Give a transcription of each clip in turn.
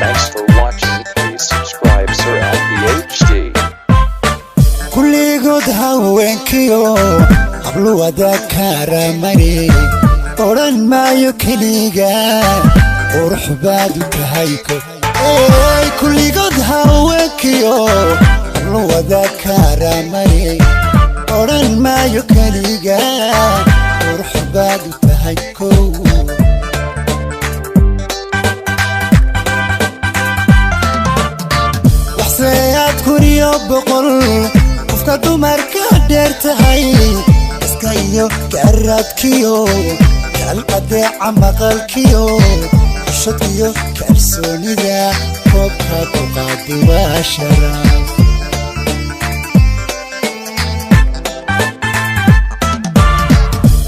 Thanks for watching. Please subscribe Sir LPHD. Kulligood haweenkiyo habluwada kaaramani, odhan maayo keliga qurux baad u tahay. Ey, kulligood haweenkiyo habluwada kaaramani, odhan maayo keliga qurux baad u tahay kow. Waxseeyaad 1100 qofka dumarka dheer tahay, iska iyo garaadkiyo kal adeeca maqalkiyo xishadkiyo kalsoonida koobka ku qaadi waa sharaf.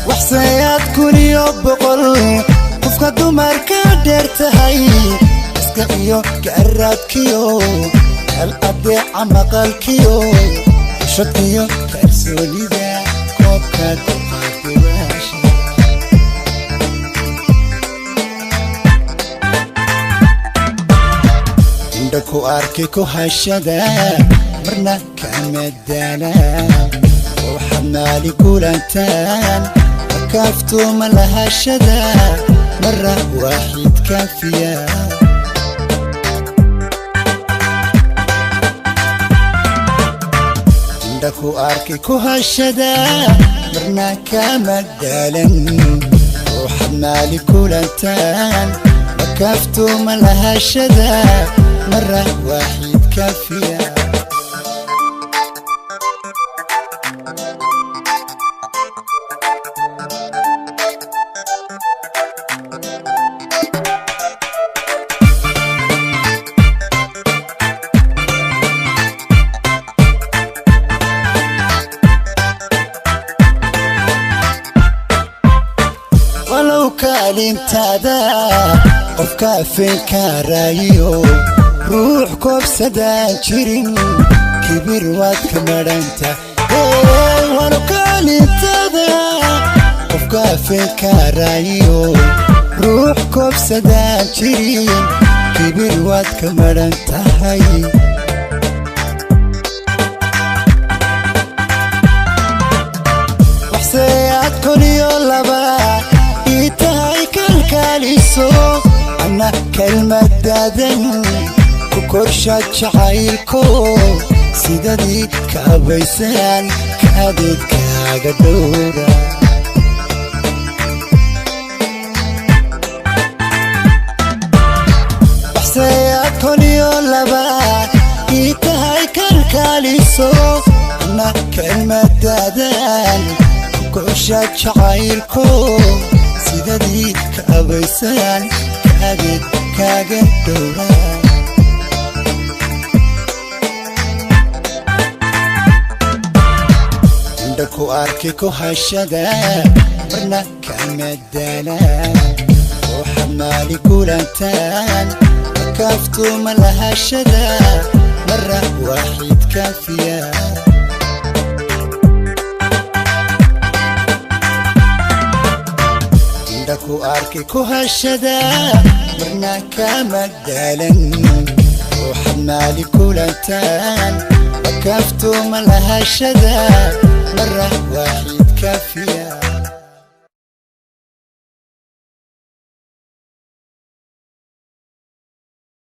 Waxseeyaad 1100 qofka dumarka dheer tahay, iska iyo garaadkiyo kal adeeca maqalkiyo xishadkiyo kalsoonida koobka ku qaadi waa sharaf. Indha ku arki ku hashada, marna kama daala, ruuxad maali kulantaan makaaftuuma lahashada, mara waaxid kaafiya. Indha ku arki ku hashada, marna kama daalan, ruuxad maali kulantaan makaaftuuma lahashada, mara waaxid kaafiya. Walow kaalintaada qofka afeenka raayiyo ruux koobsadaan jirin, kibir waad ka madhanta. Walow kaalintaada qofka afeenka raayiyo ruux koobsadaan jirin, kibir waad ka madhan tahay. Waxseeyaad 1002 ii tahay kalkaaliso, anna kelmadaadan ku korshaad jacaylko, sidadii kaabaysaan kaadeedkaaga dhowra. Waxseeyaad 1002 ii tahay kalkaaliso, anna kelmadaadan ku korshaad jacaylko, sidadii kaabaysaan kaadeed kaaga dhowra. Indha ku arki ku hashada, marna kama daala, ruuxad maali kulantaan makaaftuuma lahashada, mara waaxid kaafiya. Indha ku arki ku hashada, marna kama daalan, ruuxad maali kulantaan makaaftuuma lahashada, mara waaxid kaafiya.